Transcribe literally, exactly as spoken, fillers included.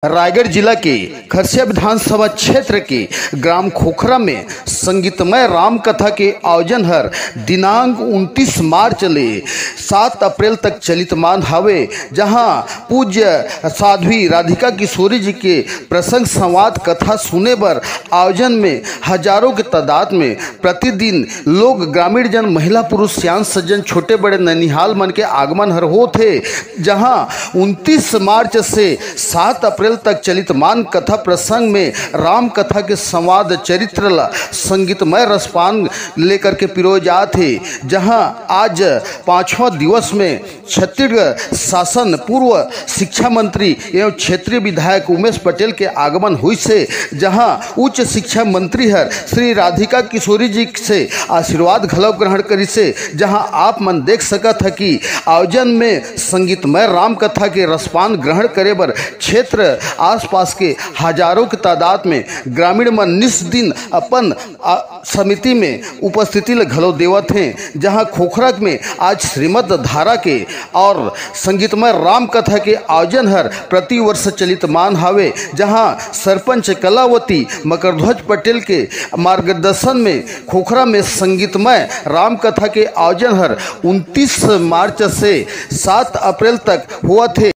रायगढ़ जिला के खरसिया विधानसभा क्षेत्र के ग्राम खोखरा में संगीतमय राम कथा के आयोजन हर दिनांक उनतीस मार्च ले सात अप्रैल तक चलितमान हवे, जहां पूज्य साध्वी राधिका किशोरी जी के प्रसंग संवाद कथा सुने बर आयोजन में हजारों के तादाद में प्रतिदिन लोग, ग्रामीण जन, महिला पुरुष, सियान सज्जन, छोटे बड़े ननिहाल मन के आगमन हर होत हे, जहां उनतीस मार्च से सात अप्रैल तक चलितमान कथा प्रसंग में राम कथा के संवाद चरित्र ला संगीतमय रसपान लेकर के पिरोए जात हे, जहां आज पांचवा दिवस में छत्तीसगढ़ शासन पूर्व शिक्षा मंत्री एवं क्षेत्रीय विधायक उमेश पटेल के आगमन हुई से, जहां उच्च शिक्षा मंत्री हर श्री राधिका किशोरी जी से आशीर्वाद घलो ग्रहण करिसे, जहां आप मन देख सकत ह कि आयोजन में संगीतमय राम कथा के रसपान ग्रहण करे बर क्षेत्र आसपास के हजारों के तादाद में ग्रामीण मन निस दिन अपन, आ, समिति में उपस्थिति ल घलो देवत हें, जहां खोखरा में आज श्रीमद धारा के और संगीतमय राम कथा के आयोजन हर प्रतिवर्ष चलितमान हावे, जहां सरपंच कलावती मकरध्वज पटेल के मार्गदर्शन में खोखरा में संगीतमय राम कथा के आयोजन हर उनतीस मार्च से सात अप्रैल तक होवत हे।